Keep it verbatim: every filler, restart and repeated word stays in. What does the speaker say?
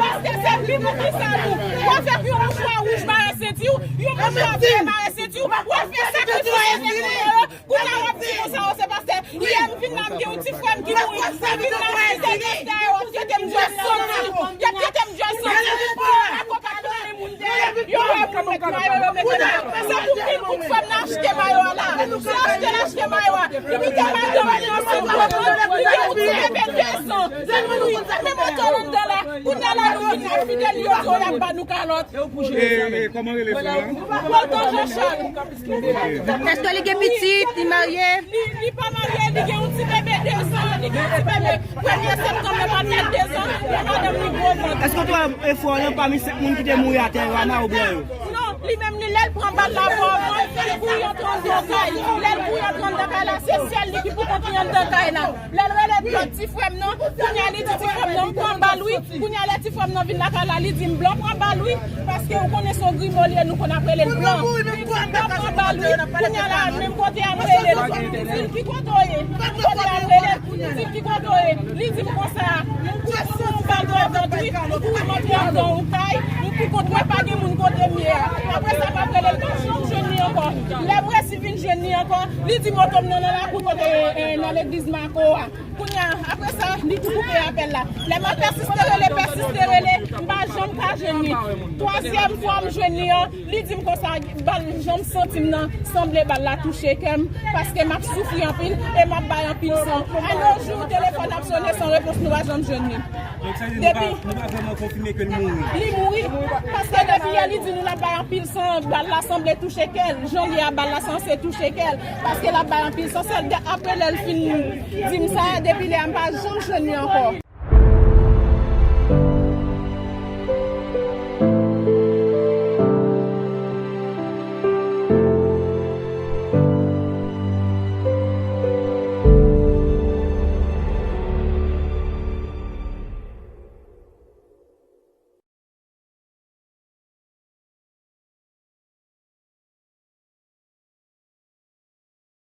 Paske se Bib ki sa nou. W ap fè yon mouchwa wouj mare senti w, yon mouchwa vè mare senti w, w ap fè sakrifis pou yo. Kounye a w ap di konsa, o, se pastè. Yè m vin la, m gen yon ti frè m ki mouri. M vin la, m vin la, w ap trete m dyòl santi. Y ap trete m dyòl santi. Yo wè moun mèt mayo, yo mete mayo. Se pou pil kout frè m nan achte mayo a la. Se achte l achte mayo a. Li kite madanm li ansanm. Li gen yon ti bebe de zan. Men moto l anndan la. Kounye a la, nou vin la, fidèl yo di yo y ap ba nou kalòt. E, e, kòman rele frè a? Walter Jean Charles. Èske li gen pitit, li marye? Li, li pa marye, li gen yon ti bebe de zan, li gen yon ti bebe. Premye septanm nan pral fè de zan, e madanm li gwo vant. Èske w te wè frè w nan pami senk moun ki te mouri atè yo a, oubyen yo? Non, li menm li lè l pran bal la, bon, bon, li kouri antre anndan kay. Lè l kouri antre anndan kay la, se sè l li ki pou kont li anndan kay la. Lè l rele lòt ti frè m nan, kounye a li di ti frè m nan, m pran bal wi. Kounye a lè ti frè m nan vin lakay la, li di m blan pran bal wi. Paske ou konnen se yon grimo li ye, nou konn ap rele l blan. Li di m blan pran bal wi. Kounye a la, menm kote a m rele l, m di l ki kote w ye. Kote a m rele l, m di l ki kote w ye. Li di m konsa, m kouri pran bal nan vant wi. M kouri monte anndan yon kay, m pou kont mwen pa gen moun kote m ye a. Apre sa, m ap rele l, m pa janm jwenn li ankò. Lè m resi vin jwenn li ankò, li di moto m nan nan lakou kote, eh, nan legliz Mako a. Kounye a, apre sa, li tou koupe apèl la. Lè m ap pèsiste rele, pèsiste rele, m pa janm ka jwenn li. Twazyèm fwa m jwenn li an, li di m konsa, bal, jan m santi m nan, sanble bal la touche kè m, paske m ap soufri anpil e m ap bay anpil san. A nos jours, telefòn ap sone san repons, nou pa janm jwenn li. Donk, sa vle di nou pa, nou pa vrèman konfime ke l mouri? Li mouri. Paske depi yè, li di nou l ap bay anpil san, bal la sanble touche kè l. Jan l ye a, bal la sanse touche kè l. Paske l ap bay anpil san. Se de-, apre lè l fin di m sa, depi lè a m pa janm jwenn li ankò.